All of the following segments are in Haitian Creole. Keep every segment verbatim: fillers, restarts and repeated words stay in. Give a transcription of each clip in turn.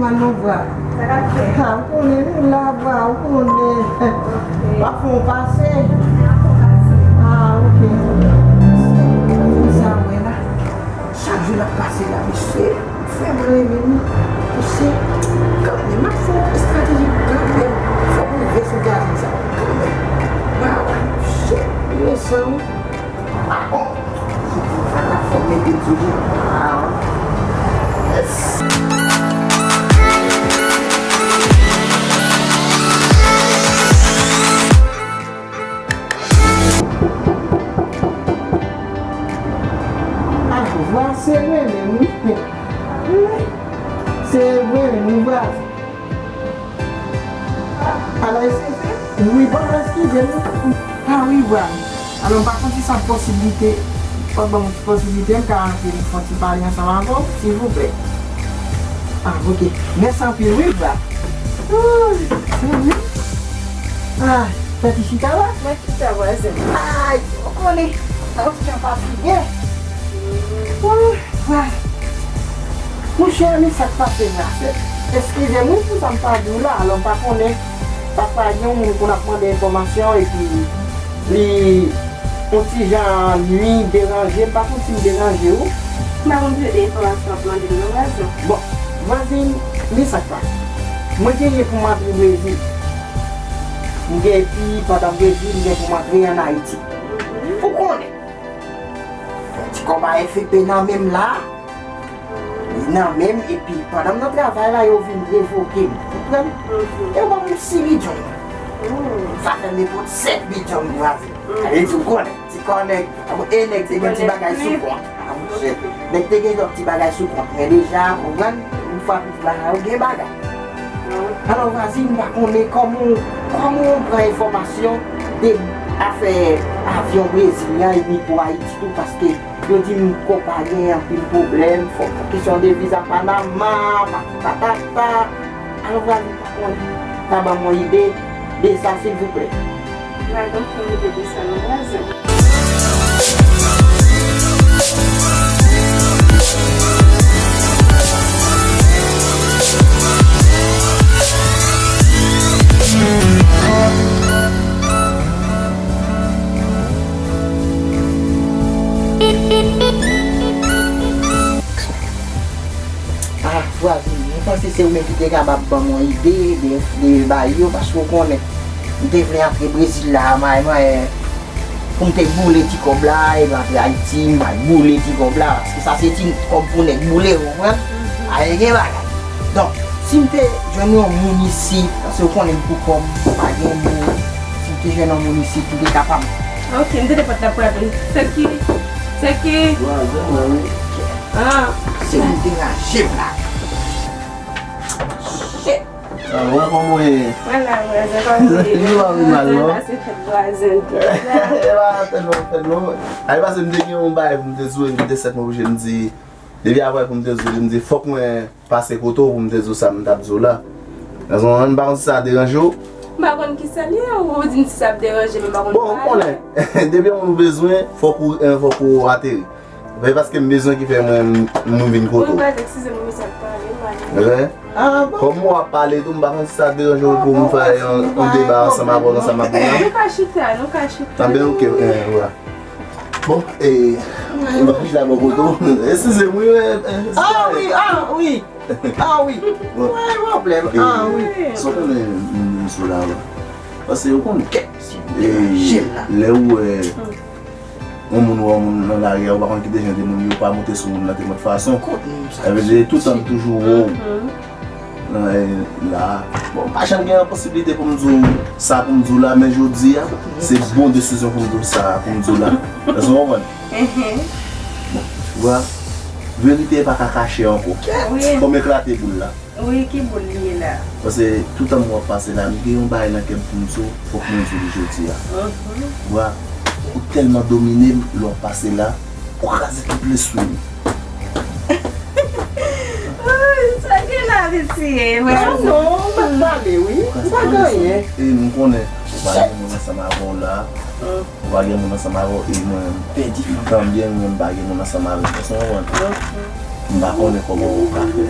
Alon vwa. Sa k ap fèt? Ha, ou konnen, nou la vwa, ou konnen. Ok. W ap fè yon pase. N ap fè yon pase. Ah, ok. Sa wè la. Chak jou l ap pase la, mesye. Fè mwen renmen li. Mesye. Kanmenm, m ap fè yon estrateji kanmenm. Fòk m rive sou gason sa. Kanmenm. Waw, shit. Inosan, wi. Ah bon. Sa ka fè m mete l sou li. Ah, yes. Ah, vwa se mwen menm, wi. Wi. Se mwen menm, wi, vwa. Alò, eskize, wi, bon, eskize m. Ah, wi, vwa. Alò, m pa konn si sa posiblite, w ap ban m yon ti posiblite, m ka antre, m fè yon ti pale ansanm avè w, silvouplè. Ah, ok. Mèsi anpil, wi, vwa. Ooh, se vre. Ah, fè ti chita la. Mwen chita, vwazen. Ay, ou konnen, sa yon ti jan fatige. Ooh. Ah, monchè, men sa k pase la, sè. Eskize m wi pou sa m pa di w la, alò m pa konnen. Pafwa, gen yon moun konn ap mande enfòmasyon, epi li yon ti jan nwi, deranje, m pa konn si m deranje w. M pa konn ki jan de enfòmasyon w ap mande m non, vwazen. Bon, vwazin, men sa k pase. Mwen genyen pou m antre Brezil. M gen, epi pandan Brezil, m gen pou m antre ann Ayiti. Mhm. Ou konnen. Ti kòb A F P nan men m la. Li nan men m, epi pandan m nan travay la, yo vin revoke m. Ou konprann? Mhm. Yo ban m yon seri djòb. Mm. Sa fè m nenpòt sèt bidjòm vwazen. Mm. Sa vle di, ou konnen, ti kò nèg, e nèg te gen ti bagay sou kont. Ah, monchè. Nèg te gen lòt ti bagay sou kont mwen deja, ou konprann? Yon fwa tout bagay, ou gen bagay. Alò, vwazin, m pa konnen kòman, kòman w pran enfòmasyon de afè avyon Brezil la, epi pou Ayiti tou, paske yo di m konpayi gen anpil pwoblèm, fòk kesyon de viza Panama, patati patata. Alò, vwazin, m pa konnen. Ka ban m yon ide de sa, silvouplè. Mwen gen yon ide de sa, non, vwazen. Ah, vwazin, mwen panse se ou menm ki te kapab ban m yon ide de, de bagay yo, paske ou konnen, m te vle antre Brezil la, manyen, manyen, pou m te boule ti kòb la, epi antre Ayiti, m al boule ti kòb la, paske sa se ti kòb pou nèg boule, ou konprann? Mhm. Ayen gen bagay. Donk, si m te jwenn yon moun isit, paske ou konnen m pou kò m, m pa gen moun, si m te jwenn yon moun isit, m te kapab. Ok, m te te pot la pou l ap vin. Sèki, sèki. Ah. Se moun deranje m la. Shit. Ah, wè kòman w ye? Mwen la, mwen, se kòm si nou pa vin mal, non? Pase fèt vwazen tou. E pa tèlman fèt, non. Ay, pase m te gen yon bagay pou m te sou, m te sèt mwen oblije m di, depi apre pou m te sou, m di, fòk mwen pase kote w pou m te di w sa m t ap di w la. Nan zòn an, m pa konn si sa deranje w. M pa konn ki sa l ye, ou di m si sa ap deranje m, m pa konn. Bon, ou konnen, depi yon moun bezwen, fòk ou, eh, fòk ou ateri. Se paske m bezwen ki fè mwen m, m vin kote w. Mwen pa eskize m, men sa k pale, m pale. Wi. Ah, bon? Kòm w ap pale tou, m pa konn si sa deranje w pou m fè yon, yon deba ansanm avè w nan sa m ap di w la. Nou ka chita, nou ka chita. Anben, ok, eh, wè. Bon, eh, m pa chita bò kote w. Eskize m, wi, eh, eh, ah, wi, ah, wi. Ah, wi. Bon. Wi, pwoblèm. Eh, ah, wi. Sa w konnen, m, m sou la, wè. Paske yo konn kèk, eh, lè ou wè, yon moun wè yon moun nan lari a, ou pa konn ki te jan de moun yo pa moute sou moun nan te mòd fason. Sa vle di, toutan m toujou wè w. Nan, eh, la. Bon, m pa janm gen posiblite pou m di w sa pou m di w la, men jodi a, se bon desizyon pou m di w sa pou m di w la. Èske w konprann? Bon, vwa, verite pa ka kache ankò. Wi. Fò m eklate boul la. Wi, ki boul li ye la? Paske toutan m w ap pase la, m gen yon bagay nan kè m pou m di w, fòk mwen di w li jodi a. Mhm. Vwa, ou tèlman domine m lè w ap pase la, ou kraze tout lespri m. Woy, sa gen la, piti, e, vre. Ah non, m ap pale, wi. M pa gen anyen. E m konnen, ou pa gen moun ansanm avè w la. Ou pa gen moun ansanm avè w, e mwen, tanbyen mwen, m pa gen moun ansanm avè m. Èske w konprann? M pa konnen kòman ou ka fè.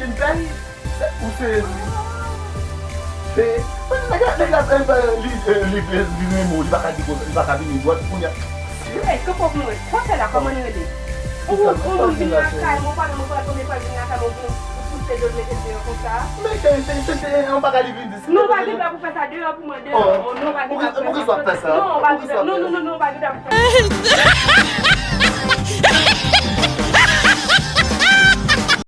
vin pè? Ou serye? Se, nèg la, nèg la, li, li, li renmen w, li pa ka di konsa, li pa ka vini dwat kounye a. Hey, kanpe pou mwen. Sa w fè la, kòman l rele? Ou, ou moun vin lakay mwen, pandan mwen pral premye fwa vin lakay mwen, ou pouse do l mete l deyò konsa? Men cheri, se, se, se yon bagay li vin di. Non, ou pa gen dwa pou fè sa deyò pou mwen, deyò. Oh, non, ou pa gen dwa pou fè sa. Non, ou pa gen dwa. Non, non, non, non, ou pa gen dwa pou fè sa.